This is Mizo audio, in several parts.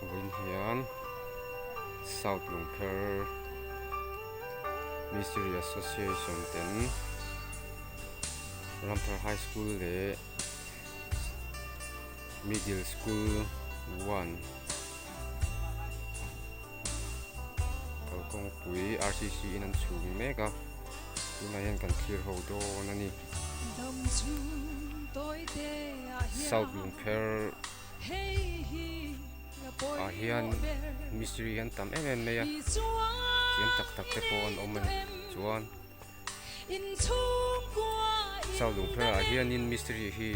Vawiin hian South Lungpher Mistiri Association ten Ramthar High School leh Middle School one kalkawngpui RCC in an chhung mek a tunah hian kan thlir ho dawn a ni. South Lungpher ah hian mistiri hi an tam em em mai a thiam tak tak te pawh an awm a ni chuan South Lungpher ah hianin mistiri hi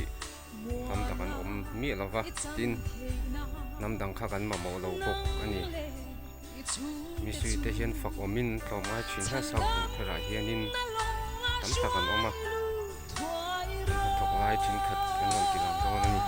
hnam dang an awm miah lo va tin hnam dang kha kan mamawh lo bawk a ni mistiri te hian fak awmin tlawm ngai thin hian South Lungpher ah hianin tam tak an awm a. Hnathawk lai thenkhat kan rawn ti lang dawn a ni.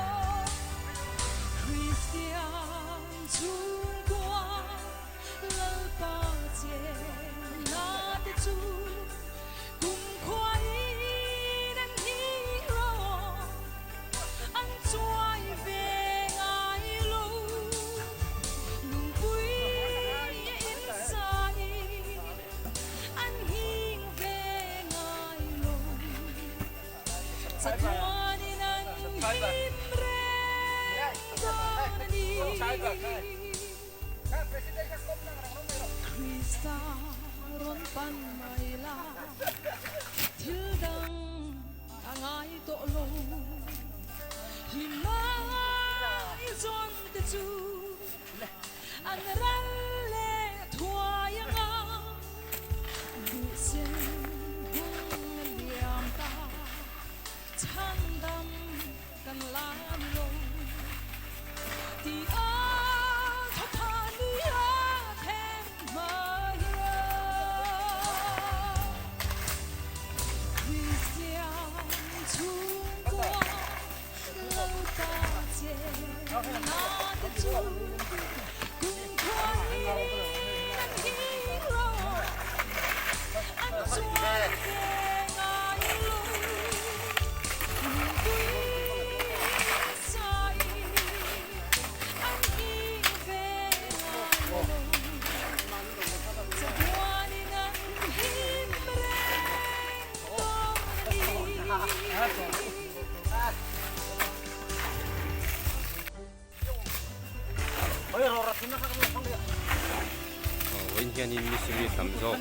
Vawiin hianin mistiri tam zawk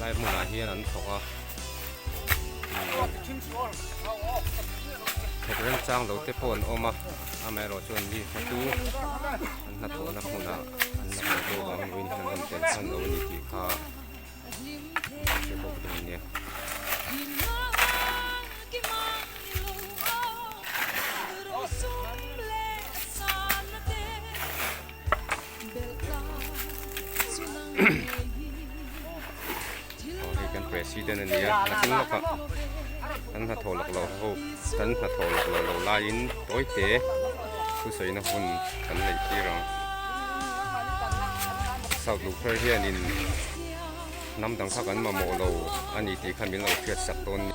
lai hmunah hian an thawk a thawk remchang lo te pawh an awm a amaherawh chuan mi hmatu an hnathawhna hmunah an la haw deuh vangin vawiin hian an rawn tel hman lo a ni tih kha hre bawk dawn nia. Aw hei kan president a ni a nakin lawkah kan hnathawh lak loh ho kan hnathawh lak loh loh laiin tawi te thusawina hun kan neih tir ang South Lungpher hianin hnam dang kha kan mamawh lo a ni tih kha min lo hriat sak dawn a ni.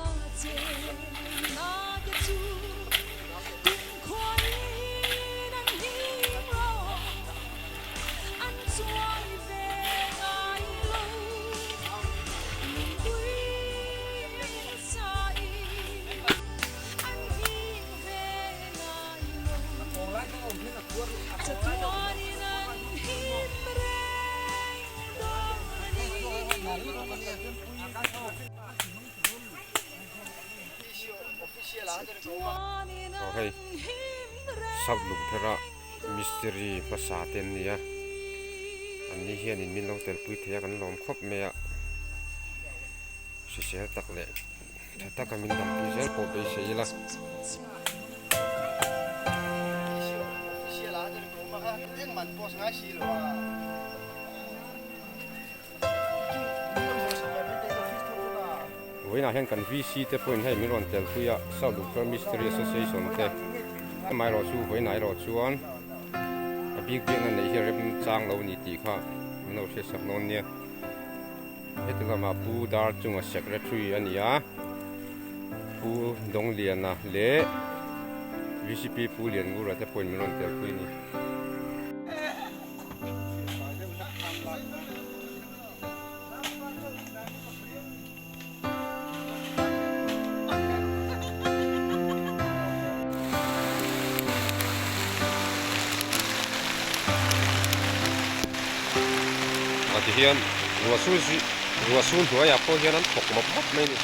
Aw hei sap lungphera mistiri hmasa te an ni a an ni hianin min lo telpui thei a kan lawm khawp mai a hrisel tak leh tha taka min dampui zel pawh beisei ila. Vawiinah hian kan VC te pawhin hei min rawn telpui a, South Lungpher Mistiri Association te amaherawh chu vawiinah erawh chuan a bik biakna neih hi a remchang lo a ni tih kha min lo hriatsak dawn nia. Heti lamah Pu Dar chunga Secretary a ni a, Pu Dawngliana leh VCP Pu Lianngura te pawhin min rawn telpui a ni. Tihian ruah sur zui ruah sur hnuaiah pawh hian an thawk mawp mawp mai a ni.